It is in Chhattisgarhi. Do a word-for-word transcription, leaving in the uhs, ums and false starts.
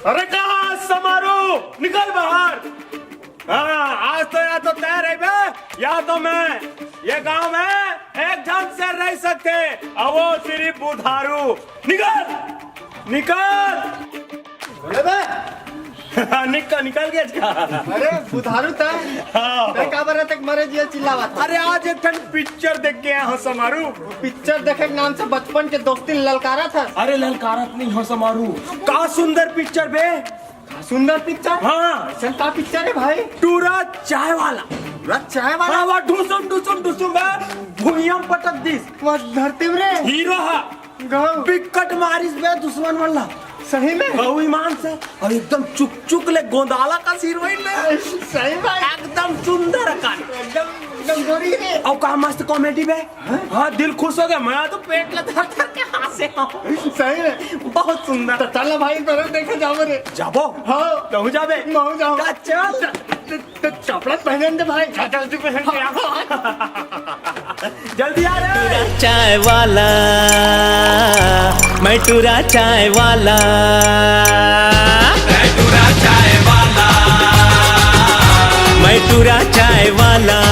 अरे कहाँ समारू, निकल बाहर। हाँ, आज तो या तो तैं रहिबे, या तो मैं। ये गांव में एक झन से रह सकथे, अउ वो सिरिफ बुधारू। निकल, निकल। बोले बे? निकल, निकल गे का? अरे बुधारू तैं, हाँ। तैं काबर अतेक मरे जिया चिल्लावत हस? अरे आज एक ठन पिक्चर देख के आए हंव समारू। पिक्चर देखे के नाम से बचपन के दोस्ती ललकारत हस। अरे ललकारत नहीं हंव समारू, का सुंदर पिक्चर बे। सुंदर पिक्चर? हाँ। अइसन का पिक्चर हे भाई? टूरा चाय वाला। टूरा चाय वाला? हाँ, वो ढुसुम ढुसुम ढुसुम बे, भुइयां पटक दिस। वो धरती में रे। हीरो हा। गौ। बिकट मारिस बे दुश्मन मन ला। सही में? गौ ईमान से। अउ एकदम चुक चुक ले गोंदाला कस हीरोइन बे। सही भाई। एकदम सुंदर अकन। एकदम, एकदम गोरी रे। अउ का मस्त कॉमेडी बे। हाँ, दिल खुश हो गे। मैं तो पेट ला धर धर के हंसे हंव। सही में? बहुत सुंदर। त चल ना भाई, फिल्म देखे जाबो रे। जाबो? हाँ। तहूँ जाबे? महूँ जाहूँ। त चल। त, त, त चपला पहने दे भाई। जा, जल्दी पहन के आ। जल्दी आ रे। चाय वाला, मैं टूरा चाय वाला। मैं टूरा चाय वाला, मैं टूरा चाय वाला।